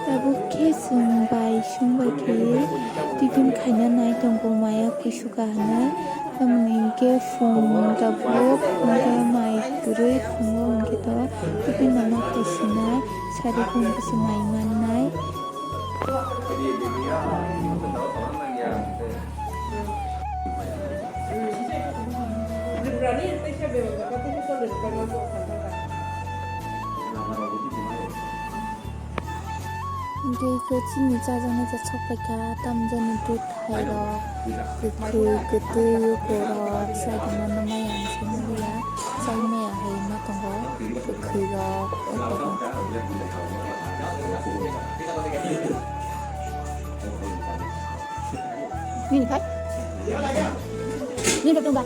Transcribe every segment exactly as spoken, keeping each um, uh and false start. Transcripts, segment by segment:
Tabuk khe chwng bai song bai khe tiffin khaina nai tongo, maya kuisu kaham. Tamoni hinkhe phung tabuk hinkhe mai kwrwi phungo hinkhe to tiffin no ma khai sinai, sari phung khe se mai mannai. Hinkhe iko chini chajaknai cha sokphaikha, tamjani bwthairok, kwthwi, kwtwi, ukurok, saidima no maya ang se nukliya, chai maya hai ma tongo, kwkhwirok, o tongo. Nini khai? Nini bai tongba?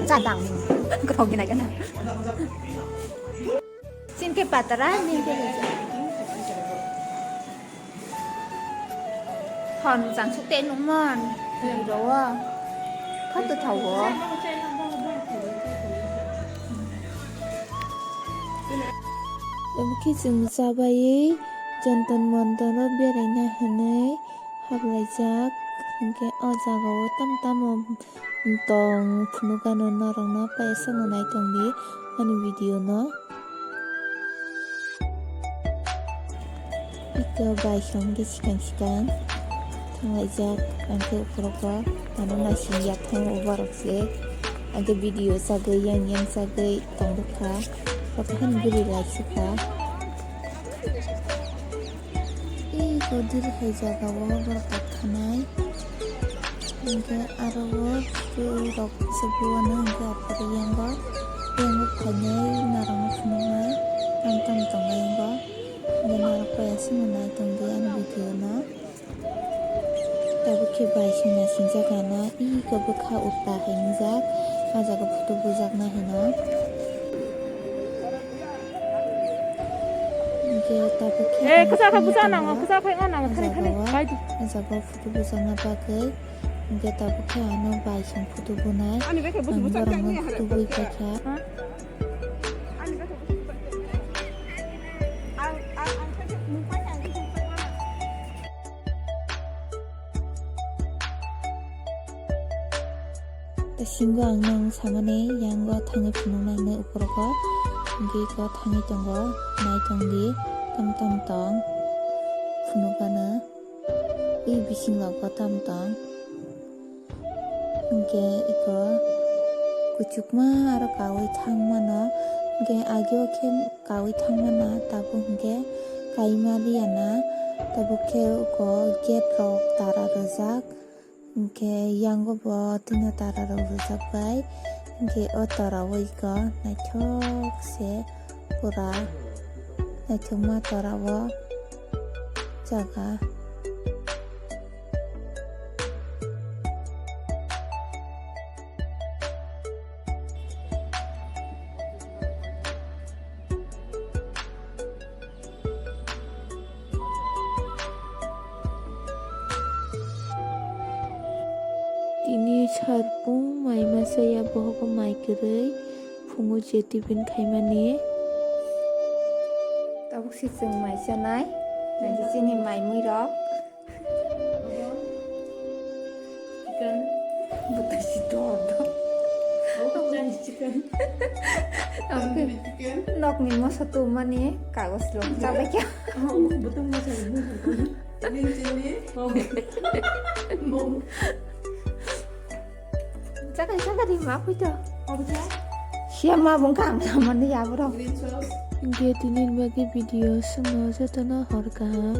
Cha dang. Kwthok gwnai gana. Chini khe patara, nini khe hwn changsuk tei nukmon. Ri rowo. Khato thawo. Omo khe chwng chabaiwi Jantan Mantan o beraina hwnwi hablaijak, hinkhe o jagao tamo tamo tong phunukgano norokno paisa no naitongdi ani video no. Ito bai song khe swkang swkang thanglaijak, ang khe ukhorok o tamo naising yaphang o borok se, ang khe video chagwi yang yang chagwi tongdokha, kok han guri laisukha. Iko diri hai jagao borok thanai. Hinkhe aro o rok se buwano hinkhe aphuru yango, yango phainai narwkno phunuknai, tamo tamo tongnai yango. Hinkhe narwk bai aswkno nai tongdi ani video no. Tabuk khe bai song naisingjak ano, iko bwkha utta hai wngjak, a jaga photo bujakna hino. Hinkhe tabuk khe Eh, ang kwchak khe phunukjak busa nango, tongo. Kwchak phai nango, O thani, thani, jagao, bai di. O jagao photo bujakna bagwi. Hinkhe tabuk khe ano bai song photo bunai. Ani bai khe busa Ang busa borokno khe photo bui paikha. Ha? Ani bai khe busa busa khe. Ang, ang, ang khe mung paikha, ang khe mung paikha. Bisingo ang nang samani yango thangwi phunuknai hinwi ukhorok o, hinkhe iko thangwi tongo, nai tongdi, tam tam tong phunukgano, i bising rogo tam tong, hinkhe iko kuchukma aro kaui thangmano, hinkhe ageo khe kaui thangmano, tabuk hinkhe kaima liyana, tabuk khe uko gate rok tara rwjak. Hinkhe yango bo tino tara rok rwjak bai. Hinkhe o tora o iko naithok se pura naithokma tora o jaga. Tini sarpung mai masa ya bohogo mai kwrwi phungo je tiffin khaimani. Tabuk si chwng mai chanai, nai chini mai mui rok. Chicken. Buta si dor dor. Oh, Chinese chicken. Oke. Tandoori chicken. Nokni moso tumani kagos rok chabai kha. Oh, buta moso. Green chili. Oh. Momo. Chakari chakari ma pui to. Obo cha? Siya ma bung kang samani ya bro. Green sauce. Hinkhe tini bagwi video swngo jotono hor kaham.